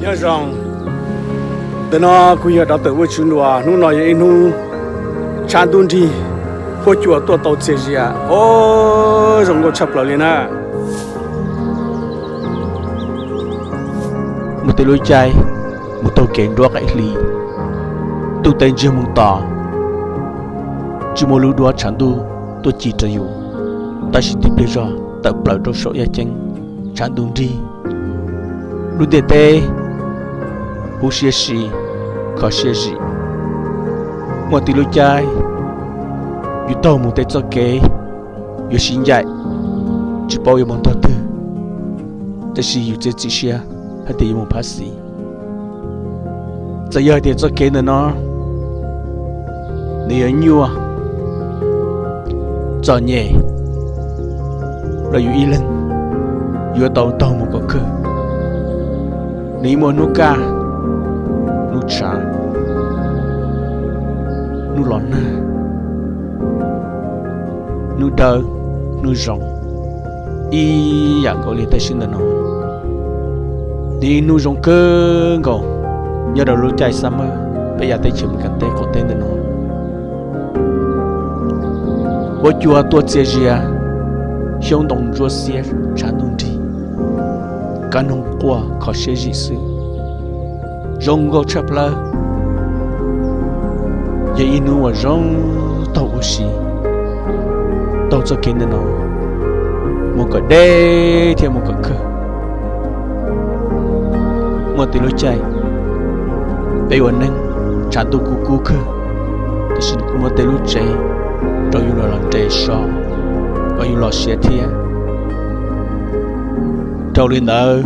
Nyob zoo, ntawm no kuv yog rov tawm ua tswv nruas. Hnub no yog ib hnub tshav ntuj nrig, huab cua tuaj tau txias zias, o, zoo nkauj tshaj plaws li na. Muaj tej lub caij mus taug kev nruab qaim hli, ntuj teb ntsiag moos tos, tsis muaj lub duab tshav ntuj tuaj ci rau yus, tab sis tib pliag zog tawm plaws rau saum yaj ceeb, tshav ntuj nrig, lub ntiaj teb huv siab si, kho siab zim. Muaj tej lub caij yus taug mus tej txoj kev yuav sib ncaim, tsis paub yuav mus tog twg, tab sis yus txiav txim siab hais tias yuav mus phab xis. Txawm yog hais tias txoj kev ntawm no nws yuav nyuaj, txom nyem los yus ib leeg yuav tau taug mus kom kawg. Nws yeej muaj hnub kaj, hnub tshav, hnub los nag, hnub dawb, hnub zoo, ib yam nkaus li tam sim ntawm no. Nws ib hnub zoo kawg nkaus nyob rau lub caij summer peb yav teb chaws Amelikas teb qaum teb ntawm no. Huab cua tuaj txias zias, xyoob ntoo ntsuab xiab tshav ntuj nrig, kab noog quaj kho siab zim xwb, zoo nkauj tshaj plaws. Yog ib hnub uas zoo taug ua si, taug txoj kev ntawm no mus kom deb thiab mus kom kawg. Muaj tej lub caij peb ua neeg tshav ntuj kub kub kawg, tab sis nws kuj muaj tej lub tsev rau yus los los nres so kom yus los siav thiab. Dhau li ntawd,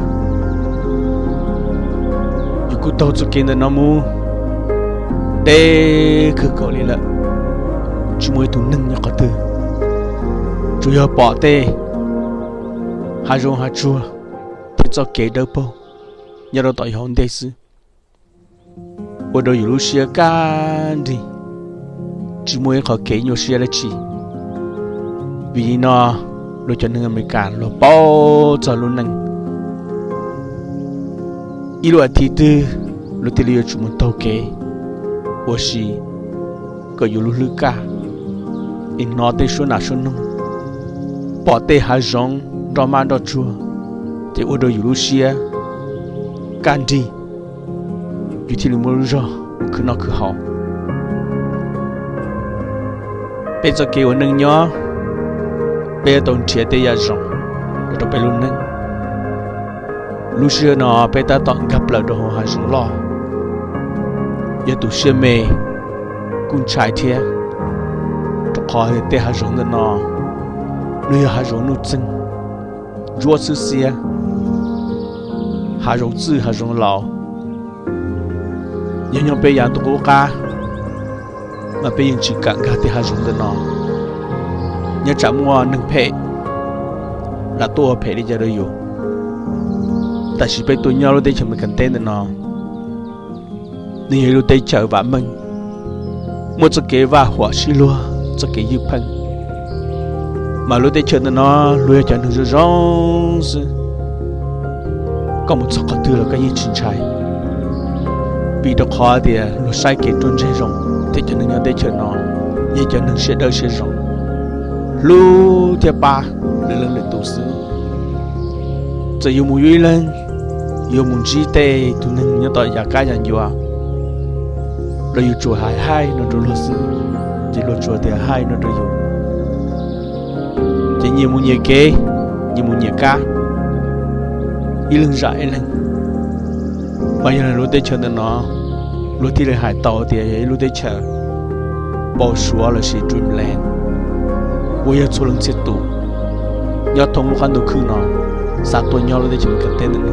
yus kuj taug txoj kev ntawm no mus deb kawg nkaus li lawm, tsis muaj ib tug neeg nyob qhov twg, tsuas yog pom tej hav zoov hav tsuag thiab txoj kev dawb paug nyob rau tom yus hauv ntej xwb, ua rau yus lub siab kaj nrig, tsis muaj ib qho kev nyuaj siab dab tsi. Vim li no luag cov neeg Amelikas luag paub txog lub neej, ib lub as thiv twg luag thiaj li yuav tsum mus taug kev ua si kom yus lub hlwb kaj, es hnov tej suab nas suab noog, pom tej hav zoov nroj mab nroj tsuag, ces ua rau yus lub siab kaj nrig, yus thiaj li muaj lub zog mus khwv noj khwv haus. Peb txoj kev ua neej nyob, peb yuav tau nrhiav tej yam zoo los rau peb lub neej. Lub sij hawm no peb tab tom nkag plaws rau hauv hav zoov loj, yog tus siab me kuj ntshai thiab, rau qhov tej hav zoov ntawm no nws yog hav zoov nuj txeeg, ntsuab xwb xiab, hav zoov txwj hav zoov laus. Yog nyob peb yav ntuj qub qab mas peb yeej tsis kam nkag tej hav zoov ntawm no, nyob tsam muaj neeg phem los tuaj ua phem li cas rau yus. Tam sim peb tuaj nyob lub teb chaws Amelikas teb ntawm no, nws yog ib lub teb chaws vam meej, muaj txoj kev vaj huam sib luag, txoj kev ywj pheej, mas lub teb chaws ntawm no luag yog cov neeg zoo zoo xwb, koj mus txog qhov twg los koj yeej tsis ntshai, vim rau qhov tias luag saib kev ruaj ntseg zoo, thiab cov neeg nyob teb chaws no yog cov neeg siab dawb siab zoo, hlub thiab pab lwm leej lwm tus xwb. Txawm yuav mus yuav ib leeg, yuav mus ntsib tej tus neeg nyob tom yav kab yav ncua los yus tsuas hais hi no rau luag xwb, ces luag tsuas tias hi no rau yus. Ces nyias mus nyias kev, nyias mus nyias kab, ib leeg zam ib leeg. Mas yog lub teb chaws ntawm no luag thiaj li hais tau tias yog ib lub teb chaws pau suav lossis dreamland uas yog txhua leej txhia tus nyob thoob lub qab ntuj khwb no xav tuaj nyob lub teb chaws Amelikas teb ntawm no,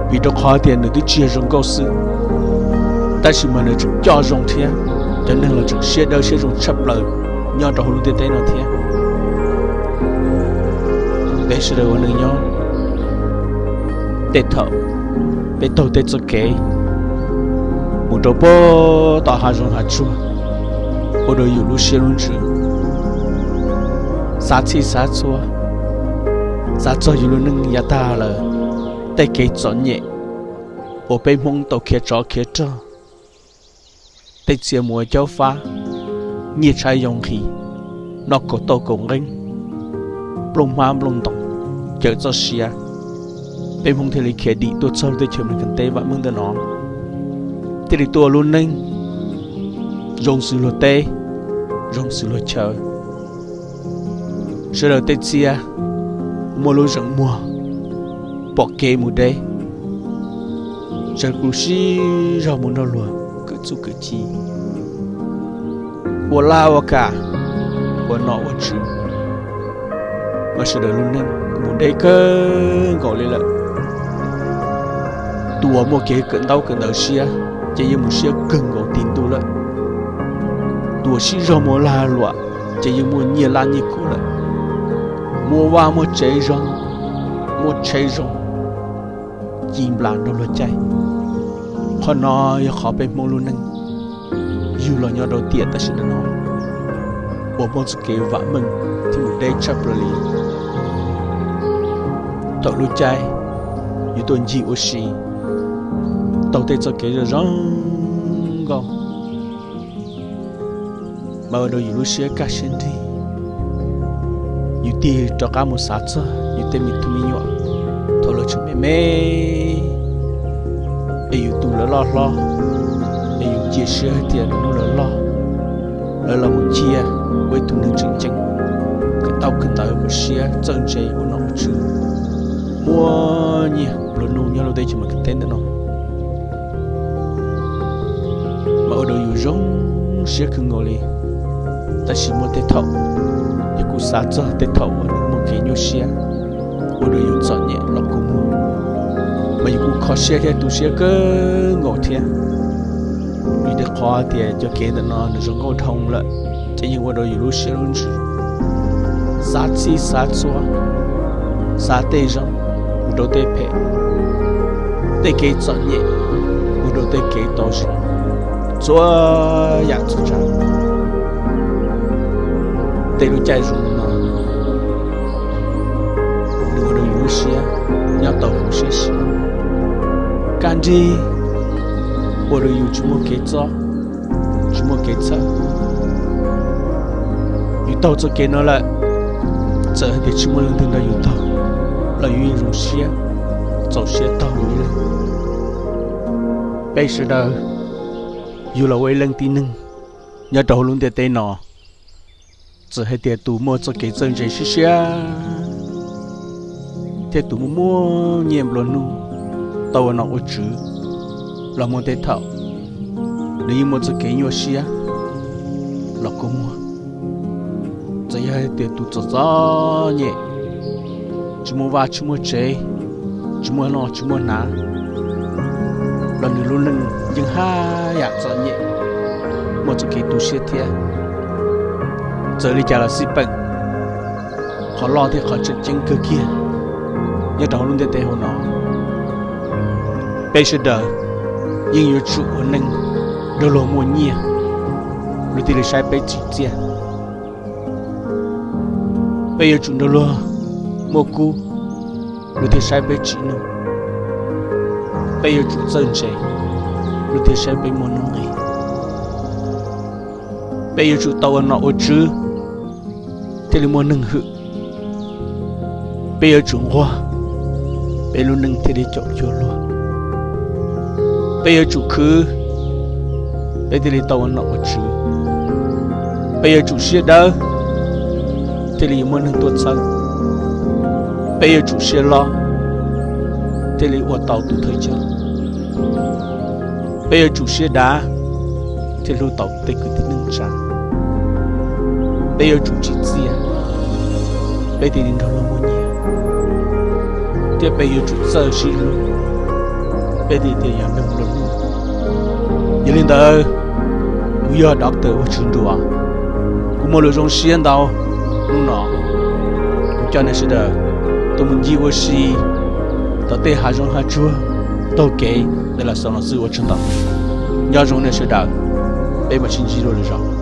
vim rau qhov tias nws twb tsis yog zoo nkauj xwb, tab sis mas nws tseem coj zoo thiab, cov neeg los tseem siab dawb siab zoo tshaj plaws nyob rau hauv lub ntiaj teb no thiab. Peb sawv daws ua neej nyob, tej thaum peb taug tej txoj kev mus rau puag tom hav zoov hav tsuag, ua rau yus lub siab lub ntsws xav txhij xav txhua, xav txog yus lub neej yav tag lawm, tej kev txom nyem, uas peb Hmoob tau khiav tsov khiav rog, tej txhia mus ua caub fab, nyiaj tshaib yoo nqhis, noj kaus tauj kaus nqeeb, nplooj hmab nplooj ntoos, cawm txoj sia, peb Hmoob thiaj li khiav dim tuaj txog lub teb chaws Meskas teb vam meej ntawm no, thiaj li tuaj ua lub neej zoo xws luag teb, zoo xws luag chaw. Sawv daws tej txhia muaj lub zeem muag, pom kev mus deb, sawv daws kuj sib zog mus nrog luag kawm txuj kawm ci, ua laj ua kam, ua nom ua tswv, mas sawv daws lub neej mus deb kawg nkaus li lawm. Tus uas muaj kev kawm ntaub kawm ntawv siab ces yeej mus siab kawg nkaus ti ntuj lawm. Tus uas sib zog mus lag luam ces yeej muaj nyiaj laj nyiaj kub lawm, muaj vaj muaj tsev zoo, muaj tsheb zoo, ci nplas nrog luag caij. Qhov no yog qhov peb Hmoob lub neej yug los nyob rau tiam tam sim no uas muaj txoj kev vam meej thiab mus deb tshaj plaws li. Thaum lub caij yus tuaj ncig ua si, taug tej txoj kev zoo zoo nkauj, mas ua rau yus lub siab kaj siab nrig. Yus tig rov qab mus xav txog yus tej me tub me nyuam thaum lawv tseem me me, es yus tu lawv loj hlob, es yus cia siab hais tias lwm hnub lawv loj, lawv los mus cia ua ib tug neeg tseem ceeb, kawm ntaub kawm ntawv kom siab txawj ntse ua nom ua tswv, muaj nyiaj nplua nuj nyob lub teb chaws Meskas teb ntawm no. Mas ua rau yus zoo siab kawg nkaus li. Tab sis muaj tej thaum yus kuj xav txog tej thaum uas nws muaj kev nyuaj siab, ua rau yus txom nyem los kua muag, mas yus kuj kho siab thiab tu siab kawg nkaus thiab. Vim rau qhov tias cov kev ntawm no nws zoo nkauj dhau lawm, ces yeej ua rau yus lub siab lub ntsws xav txhij xav txhua, xav tej zoo mus rau tej phem, tej kev txom nyem mus rau tej kev tau zoo, txhua yam txhua tsav. Tej lub caij zoo no nws ua rau yus lub siab nyob tau huv siab siab, kaj nrig, ua rau yus tsis muaj kev txob, tsis muaj kev txhawj. Yus taug txoj kev no lawm, txawm hais tias tsis muaj leej twg nrog yus taug los yus yeej zoo siab, txaus siab taug yus ib leeg. Peb sawv daws yug los ua ib leej tib neeg nyob rau hauv lub ntiaj teb no, txawm hais tias tus muaj txoj kev txawj ntse siab siab thiab tus muaj muaj nyiaj nplua nuj tau ua nom ua tswv los muaj tej thaum nws yeej muaj txoj kev nyuaj siab los kua muag. Txawm yog hais tias tus txom txom nyem, tsis muaj vaj tsis muaj tsev, tsis muaj noj tsis muaj hnav, los nws lub neej yeej haj yam txom nyem, muaj txoj kev tu siab thiab. Txawm li cas los xij peem, qhov loj thiab qhov tseem ceeb kawg kiag nyob rau hauv lub ntiaj teb hauv no, peb sawv daws yeej yuav tsum ua neej nrog luag muaj nyiaj, luag thiaj li saib peb tsim txiaj. Peb yuav tsum nrog luag muaj kub, luag thiaj saib peb tsim nuj. Peb yuav tsum txawj ntse, luag thiaj saib peb muaj nuj nqis. Peb yuav tsum tau ua nom ua tswv thiaj li muaj neeg hwm. Peb yuav tsum nquag, peb lub neej thiaj li caum cuag luag. Peb yuav tsum khwv, peb thiaj li tau ua nom ua tswv. Peb yuav tsum siab dawb, thiaj li yuav muaj neeg tuaj txhawb. Peb yuav tsum siab loj, thiaj li ua tau tus thawj coj. Peb yuav tsum siab dav, thiaj hlub tau tej kwv tij neej tsa. Peb yuav tsum tsim txiaj, peb thiaj li nrog luag muaj nyiaj, thiab peb yuav tsum txawj sib hlub, peb thiaj li yog neeg nplua nuj. Yog li ntawd, kuv yog Doctor Ua Tswv Nruas, kuv muaj lus zoo siab ntau. Hnub no kuv coj nej sawv daws tuaj mus ncig ua si tom tej hav zoov hav tsuag, taug kev ntawm Lam Xaus Nom Xwb ua tsaug ntau. Nyob zoo nej sawv daws, peb mam sib ntsib dua lwm zaus.